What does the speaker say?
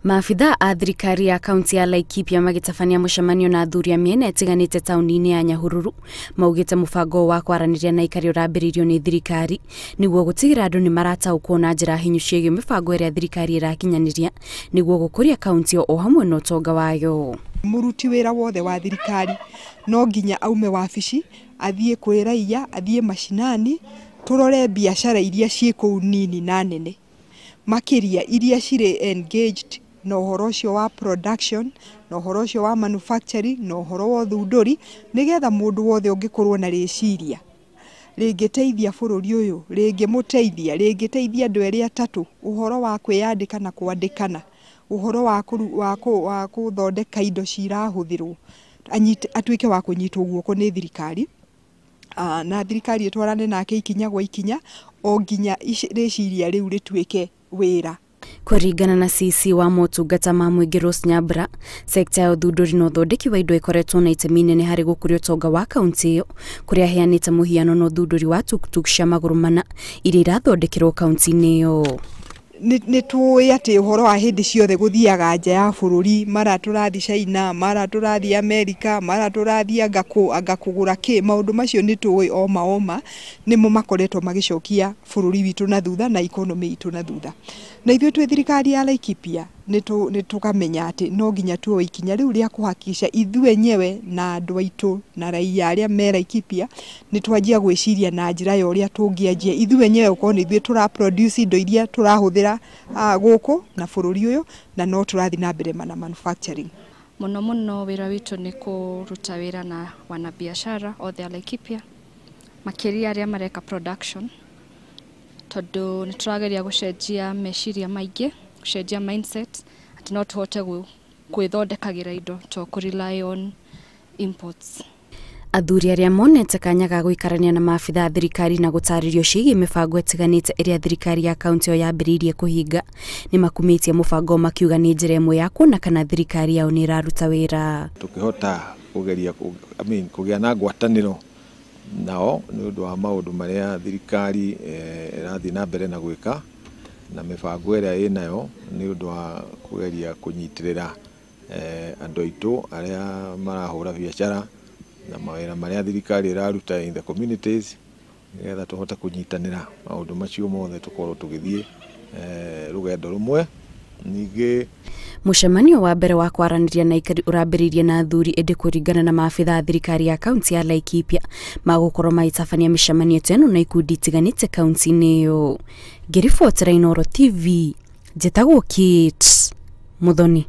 Maabithaa a thirikari ya kaunti ya Laikipia magĩtabania mũcemanio na athuri a mĩena ĩtiganĩte taũni-inĩ ya Nyahururu maugĩte mũbango wa kwaranĩria na aikari ũrambĩrĩirio nĩ thirikari nĩguo gũtigĩrĩra andũ nĩ marataũkwo na njĩra hinyu ciĩgiĩ mĩbango ĩrĩa thirikari ĩrakinyanĩria nĩguo gũkũria kaunti o hamwe na ũtonga wayo. Mũruti wĩra wothe wa thirikari no nginya aume wabici athiĩ kwĩ raia, athiĩ macinani, tũrore biacara iria ciĩ kũu nini na nene makĩria iria cirĩ engaged na ũhoro ũcio wa production na ũhoro ũcio wa manufacturing na ũhoro wa ũthundũri, nĩgetha mũndũ wothe ũngĩkorwo na rĩciria rĩngĩteithia bũrũri ũyũ, rĩngĩmũteithia, rĩngĩteithia andũ erĩ atatũ, ũhoro wa kwĩyandĩka na kwandĩkana, ũhoro wa gũthondeka indo cirahũthĩrwo, atuĩke wa kũnyitwo guoko nĩ thirikari, na thirikari ĩtwarane nake ikinya gwa ikinya o nginya rĩciria rĩu rĩtuĩke wĩra. Kũringana na CC wa motungata ma mũingĩ Rose Nyambura, sekta ya ũthundũri na ũthondeki wa indo ĩkoretwo na itemi inene harĩ gũkũria ũtonga wa kaunti ĩyo, kũrĩa aheanĩte mũhiano na ũthundũri wa tuktuk cia magũrũ mana iria irathondekerwo kaunti-inĩ ĩyo. Nĩ tũĩ atĩ ũhoro wa hĩndĩ ciothe gũthiaga nja ya bũrũri, mara tũrathiĩ China, mara tũrathiĩ Amerika, mara tũrathiĩ anga kũgũra kĩ, maũndũ macio nĩ tũĩ oma oma nĩmo makoretwo magĩcokia bũrũri witũ na thutha na economy itũ na thutha. Na ithuĩ twĩ thirikari ya Laikipia nĩ tũkamenya atĩ no nginya tuoe ikinya rĩu rĩa kũhakikisha ithuĩ enyewe na andũ aitũ na raia arĩa me Laikipia nĩ twanjia gwĩciria na njĩra ya ũrĩa tũngĩanjia ithuĩ enyewe gũkorwo nĩ ithuĩ tũra produce indo iria tũrahũthĩra gũkũ na bũrũri ũyũ, na no tũrathiĩ na mbere na manufacturing. Mũno mũno wĩra witũ nĩ kũruta wĩra na wanabiashara othe a Laikipia, makĩria arĩa mareka production, tondũ nĩ tũrageria gũcenjia meciria maingĩ, gũcenjia mindset atĩ no tũhote gwĩthondekagĩra indo to kũ rely on imports. Athuri arĩa monete kanya ga gũikarania na maabithaa a thirikari na gũtarĩrio ciĩgiĩ mĩbango ĩtiganĩte ĩrĩa thirikari ya kaunti ĩyo yambĩrĩirie kũhinga nĩ makumĩtie mũbango makiuga nĩ njĩra ĩmwe ya kuona kana thirikari yao nĩ ĩraruta wĩra. Tũkĩhota kũgeria kũgĩa na ngwatanĩro nao nĩ ũndũ wa maũndũ marĩa thirikari ĩrathiĩ na mbere na gwĩka na mĩbango ĩrĩa ĩnayo nĩ ũndũ wa kũgeria kũnyitĩrĩra andũ aitũ arĩa marahũra biacara na mawĩra marĩa thirikari ĩraruta in the communities, nĩgetha tũhote kũnyitanĩra maũndũ macio mothe tũkorwo tũgĩthiĩ rũgendo rũmwe. Ningĩ mũcemanio wa mbere wa kwaranĩria na aikari ũrambĩrĩirie na athuri, ĩndĩ kũringana na maabithaa a thirikari ya kaunti ya Laikipia magũkorwo magĩtabania mĩcemanio ta ĩno na ikundi itiganĩte kaunti-inĩ ĩyo. Ngĩribotera Inooro TV, njĩtagwo Kate Muthoni.